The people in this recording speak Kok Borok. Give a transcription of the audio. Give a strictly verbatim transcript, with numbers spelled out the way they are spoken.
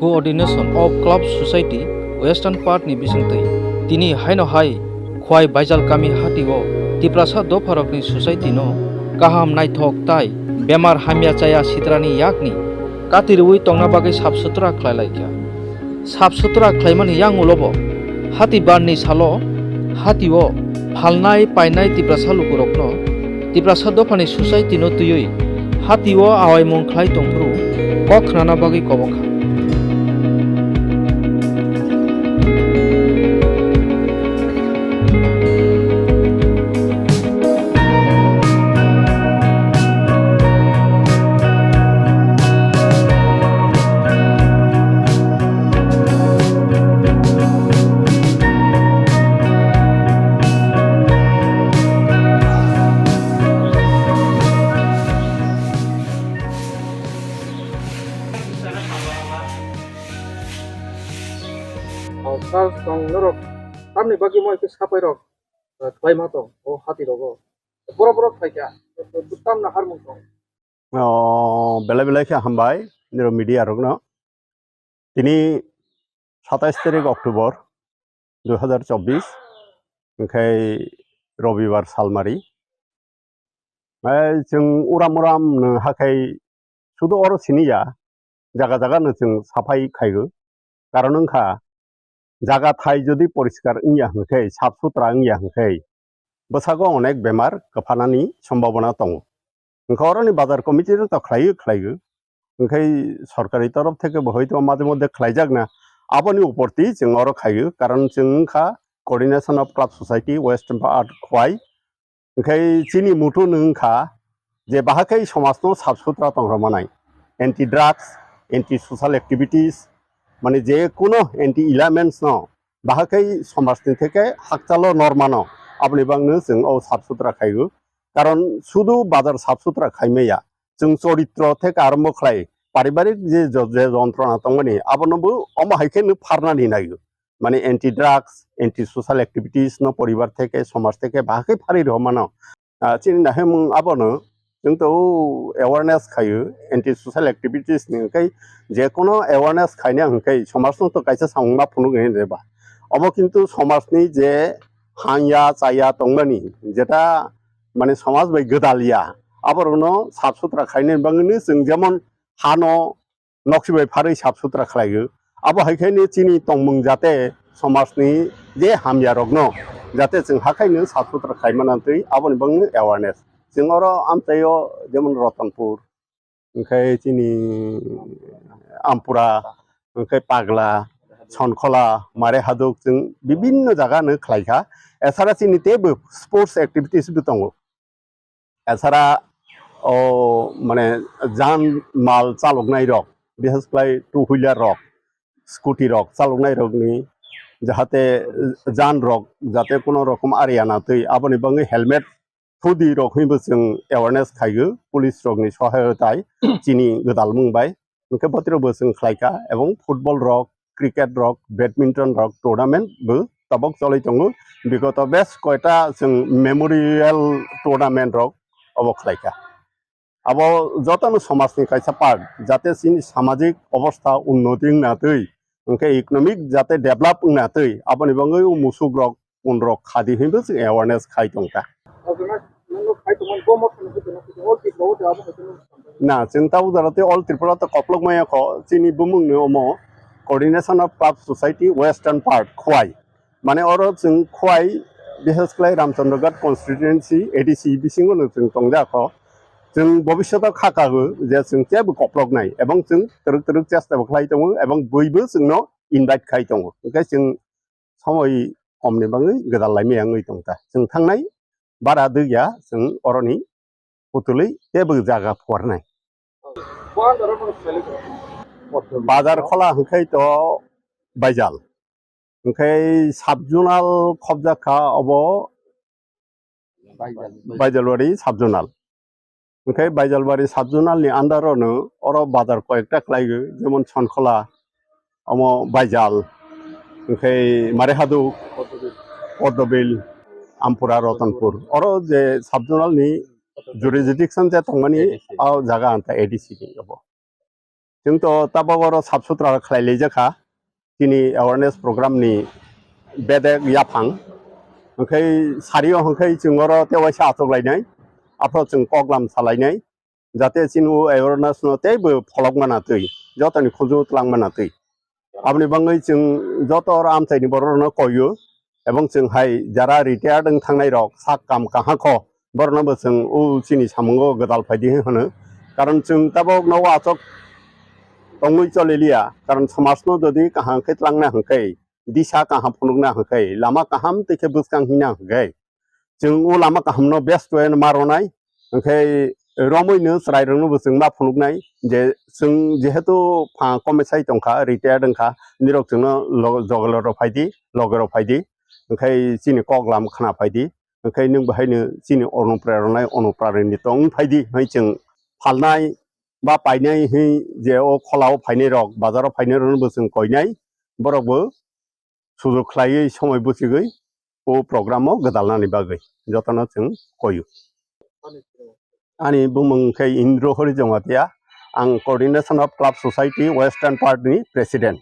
Coordination of Club Society Western Part ni bisingtwi tini haino hai Khwai Baijal kami hati o Tiprasa dopharokni society no kaham naithok tai bemar hamya chaya sitrani yakni kati rwui tongna bagwi sap sutra khlai lai kha. Sap sutra khlaimani yang ulo bo hati barni salo hati o phalnai painai Tiprasa lukurokno Tiprasa dophani society no twiwi hati o awaimung khlai tongphuru kok khnana bagwi kobo kha. Sal tong norok tamni bagwi mo khe sapai rok khlai ma tong o hati rogo. Borok borok khai kha tamna harmung tong. O, belai belai khe hambai niro media rokno. Tini satais tarik October dui hazar chobbish, hwnkhe Robibar salmari. Ai, chwng uram uram no hakhai sudu oro siniya, jaga jaga no chwng saphai khaigo. Karon wngkha, jaga thai jodi poriskar wngya hwnkhe, sap sutra wngya hwnkhe, bwsago onek bemar kwphanani sombhabona tongo. Hwnkhe oroni bazar committee rok to khlaiwi khlaiwi. Hwnkhe sorkari torof theke bo hoito maje moddhe khlaijakna. Aboni uporti chwng oro khaiwi, karon chwng wngkha Coordination of Club Society West Part Khwai. Hwnkhe chini mutu no wngkha je bahakhai somajno sap sutra tongrok manai. Anti drugs, anti social activities, mane je kuno anti elements no bahakhai somajni theke hakchalo normano aboni bagno chwng o sap sutra khaiwi. Karon sudu bazar sap sutra khaimaya, chwng choritro theke arombo khlai, paribarik je jo-, je jontrona tongmani, abono bo omo hai khe no pharnani naigo. Mane anti drugs, anti social activities no poribar theke, somaj theke bahai khe pharwi rw mano. Ah, chini nahimung abono chwng to awareness khaio, anti social activities ni hwnkhe je kono awareness khaina hwnkhe somaj no to kaisa samung ma phunuk ni reba. Obo kintu somaj ni je hangya chaya tongmani, jeta mane somaj bai gwdal ya, aborokno sap sutra khaina bagwi chwng jemon hano noksi bai pharwi sap sutra khlaigo. Abo hai khe ni chini tongmung jate somajni je hamya rokno jate chwng hakhai no sap sutra khai manantwi aboni bagwi awareness. Chwng oro amchaio jemon Ratanpur, hwnkhe chini Ampura, hwnkhe Pagla, Sonkhola, Mare Haduk chwng bibinno jaga no khlai kha. Esara chini teibo sports activities bo tongo. Esara o mane jan mal chaloknai rok, bises khlai two wheeler rok, scooty rok chaloknai rokni jahate jan rok jate kono rokom ariya na twi aboni bagwi helmet hudi rok hinwi bo chwng awareness khaigo police rokni sohayotai chini gwdalmung bai. Hwnkhe botiro bo chwng khlaikha, ebong football rok, cricket rok, badminton rok tournament bo tabok choloi tongo. Bigoto bes koita chwng memorial tournament rok obo khlaikha. Abo jotono somajni kaisa part, jate chini samajik obostha unnoti wngna twi, hwnkhe economic jate develop wngna twi, aboni bagwi o musuk rok, pun rok khadi hinwi chwng awareness khai tongkha. Na, chwng tabuk jora tei all Tripura to koplok maya kho, chini bumung ni omo Coordination of Club Society Western Part, Khwai. Mane oro chwng Khwai, bises khlai Ramchandraghat constituency A D C bisingo no chwng tongja kho. Chwng bobishoto kha kago je chwng teibo koplok nai, ebong chwng twrwk twrwk chesta bo khlai tongo, ebong buibo chwngno invite khai tongo. Hwnkhe chwng somoi komni bagwi gwdal laimaya wngwi tongkha. Chwng thangnai bara dwgya chwng oroni putulwi teibo jaga phuarnai. Bazar khola hwnkhe to Baijal. Hwnkhe sub-zonal khobjak kha obo Baijalwari sub-zonal. Hwnkhe Baijalwari sub-zonal ni under o no oro bazar koyekta khlaigo, jemon Sonkhola, omo Baijal, hwnkhe Marihaduk, Podobil, Ampura, Ratanpur. Oro je sub-zonal ni jurisdiction je tongmani, A D C. O jaga anta A D C ni obo. Chwng to tabok oro sap sutra khlai laijak kha chini awareness program ni bedek yaphang. Hwnkhe sari o hwnkhe chwng oro tewaisa achuk lainai, aphro chwng koklam salainai, jate chini o awareness no teibo pholok mana twi, jotoni khunju twlang mana twi. Aboni bagwi chwng joto oro amchaini borok rokno koyo, ebong chwng hai jara retired wng thangnai rok sak kam kaham kho, borokno bo chwng o chini samungo gwdal phaidi hwnwi hwno. Karon chwng tabok nogo achok tongwi choliliya, karon somajno jodi kaham khe twlangna hwnkhe, disa kaham phunukna hwnkhe, lama kaham twi khe bwskang hina hwnkhe, chwng o lama kahamno best way ma ronai, hwnkhe romwino chwrairokno bo chwng ma phunuknai je chwng jehetu pha komesai tongkha, retired wngkha, nirok chwngno lo-, jogalo rw phaidi, loge rw phaidi, hwnkhe chini koklam khna phaidi, hwnkhe nwng bahaino chini onuprernai, onuprarini tong phaidi, hwnwi chwng phalnai ba painai hwnwi je o kholao phainai rok, bazaro phainai rokno bo chwng koinai, borok bo sujok khlaiwi somoi bwchigwi o program o gwdalnani bagwi jotono chwng koyo. Ani bumung khe Indro Hori Jamatia, ang Coordination of Club Society Western Part ni President.